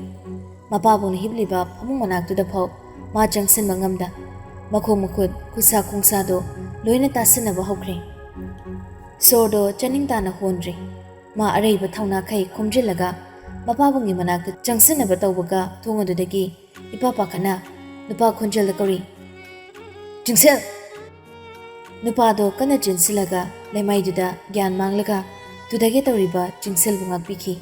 ꯃꯄꯥꯕꯨꯡꯅ ꯍꯤꯞꯂꯤꯕ ꯐꯃꯨꯡ ꯃꯅꯥꯛꯇꯨꯗ ꯐꯥꯎ ꯃꯥ ꯆꯪꯁꯤꯟꯕ ꯉꯝꯗ, ꯃꯈꯣꯡ ꯃꯈꯨꯠ, ꯈꯨꯠꯁꯥ ꯈꯣꯡꯁꯥꯗꯣ ꯂꯣꯏꯅ ꯇꯥꯁꯤꯟꯅꯕ ꯍꯧꯈ꯭ꯔꯦ꯫ ꯁꯣꯔꯗꯣ ꯆꯥꯅꯤꯡ ꯇꯥꯅ ꯍꯣꯟꯗ꯭ꯔꯦ꯫ ꯃꯥ ꯑꯔꯩꯕ ꯊꯧꯅꯥꯈꯩ ꯈꯣꯝꯖꯤꯜꯂꯒ ꯃꯄꯥꯕꯨꯡꯒꯤ ꯃꯅꯥꯛꯇ ꯆꯪꯁꯤꯟꯅꯕ ꯇꯧꯕꯒ ꯊꯣꯡ ꯑꯗꯨꯗꯒꯤ ꯏꯄꯥ ꯄꯥꯈꯠꯅ ꯅꯨꯄꯥ ꯈꯣꯟꯖꯦꯜꯗ ꯀꯧꯔꯤ, "ꯆꯤꯡꯁꯤꯜ!" ꯅꯨꯄꯥꯗꯣ ꯀꯟꯅ ꯆꯦꯟꯁꯤꯜꯂꯒ ꯂꯩꯃꯥꯏꯗꯨꯗ ꯒ꯭ꯌꯥꯟ ꯃꯥꯡꯂꯒ ꯇꯨꯗꯒꯦ ꯇꯧꯔꯤꯕ ꯆꯤꯡꯁꯤꯜꯕꯨ ꯉꯥꯛꯄꯤꯈꯤ꯫